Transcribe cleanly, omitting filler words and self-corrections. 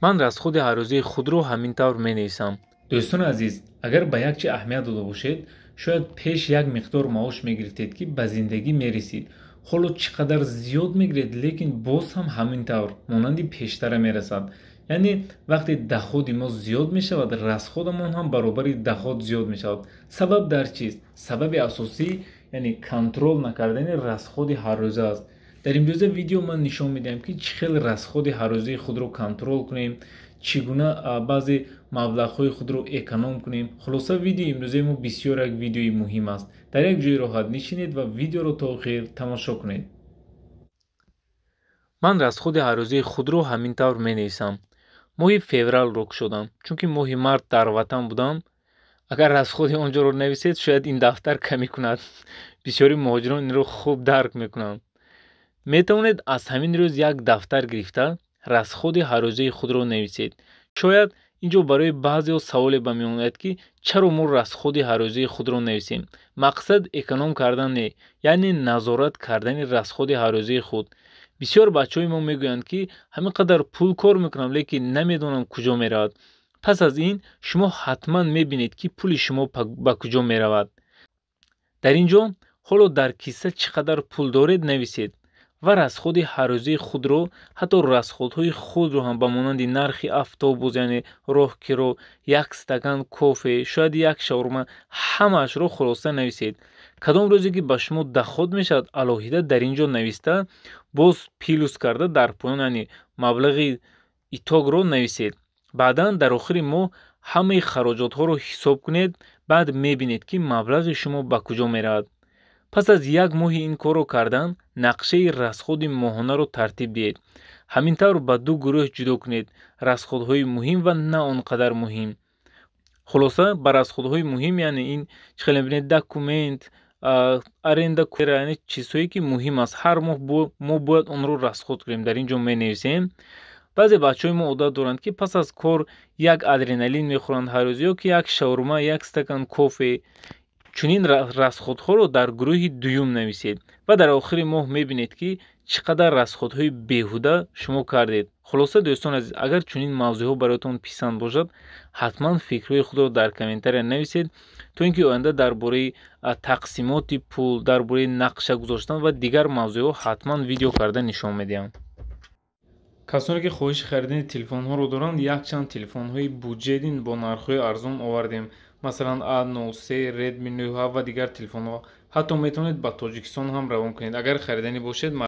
Ман расходи ҳаррӯзаи худро ҳамин тавр менависам. Дӯстони азиз, агар ба як чи аҳамият дода бошед, шояд пеш як миқдор маош мегирифтед, ки ба зиндагӣ мерасид. Ҳоло чӣ қадар зиёд мегиред, лекин боз ҳам ҳамин тавр монанди пештара мерасад. Яъне вақте доходи мо зиёд мешавад, расходамон ҳам баробари доход зиёд мешавад. Сабаб дар чист? Сабаби асосӣ, яъне контрол накардани расходи ҳаррӯза аст. Дар имрӯза видео ман нишон медиҳам, ки чӣ хел расходи ҳаррӯзаи худро контрол кунем, чӣ гуна баъзе маблағҳои худро эконом кунем. Хулоса, видеои имрӯзаи мо бисёр як видеои муҳим аст. Дар як ҷои роҳат нишинед ва видеоро то охир тамошо кунед. Ман расходи ҳаррӯзаи худро ҳамин тавр менависам. Моҳи февралро кушодам, чунки моҳи март дар ватан будам. Агар расходи он ҷоро нависед, шояд ин дафтар камӣ кунад. Бисёри муҳоҷирон инро хуб дарк мекунанд. Метавонед аз ҳамин рӯз як дафтар гирифта расходи ҳаррӯзаи худро нависед. Шояд ин ҷо барои баъзеҳо саволе ба миён ояд, ки чаро мо расходи ҳаррӯзаи худро нависем? Мақсад эконом кардан не, яъне назорат кардани расходи ҳаррӯзаи худ. Бисёр бачаҳои мо мегӯянд, ки ҳамин қадар пул кор мекунам, лекин намедонам, куҷо меравад. Пас аз ин шумо ҳатман мебинед, ки пули шумо ба куҷо меравад. Дар ин ҷо ҳоло дар кисса чӣ қадар пул доред, нависед ва расходи ҳаррӯзаи худро, ҳатто расходҳои худро ҳам ба монанди нархи автобус, яъне роҳкиро, як стакан кофе, шояд як шаурма, ҳамаашро хулоса нависед. Кадом рӯзе ки ба шумо доход мешавад, алоҳида дар ин ҷо нависта, боз плюс карда дар поён, яъне маблағи итогро нависед. Баъдан дар охири моҳ ҳамаи хароҷотҳоро ҳисоб кунед, баъд мебинед, ки маблағи шумо ба куҷо меравад. Пас аз як моҳи ин корро кардан, нақшаи расходи моҳонаро тартиб диҳед. Ҳамин тавр ба ду гурӯҳ ҷудо кунед: расходҳои муҳим ва на он қадар муҳим. Хулоса, ба расходҳои муҳим, яъне ин чӣ хеле мебинед, документ, аренда, яъне чизҳое ки муҳим аст, ҳар моҳ мо бояд онро расход кунем, дар ин ҷо менависем. Баъзе бачаҳои мо одат доранд, ки пас аз кор як адреналин мехӯранд ҳар рӯз, ё ки як шаурма, як стакан кофе. Чунин расходҳоро дар гурӯҳи дуюм нависед ва дар охири моҳ мебинед, ки чӣ қадар расходҳои беҳуда шумо кардед. Хулоса, дӯстони азиз, агар чунин мавзӯъҳо бароятон писанд бошад, ҳатман фикрҳои худро дар комментария нависед, то ин ки оянда дар бораи тақсимоти пул, дар бораи нақша гузоштан ва дигар мавзӯъҳо ҳатман видео карда нишон медиҳам. Касоне ки хоҳиши харидани телефонҳоро доранд, якчанд телефонҳои буҷетин бо нархҳои арзон овардем. Масалан, A03, Redmi 9 ва дигар телефонҳо. Ҳатто метавонед ба Тоҷикистон ҳам равон кунед. Агар хариданӣ бошед.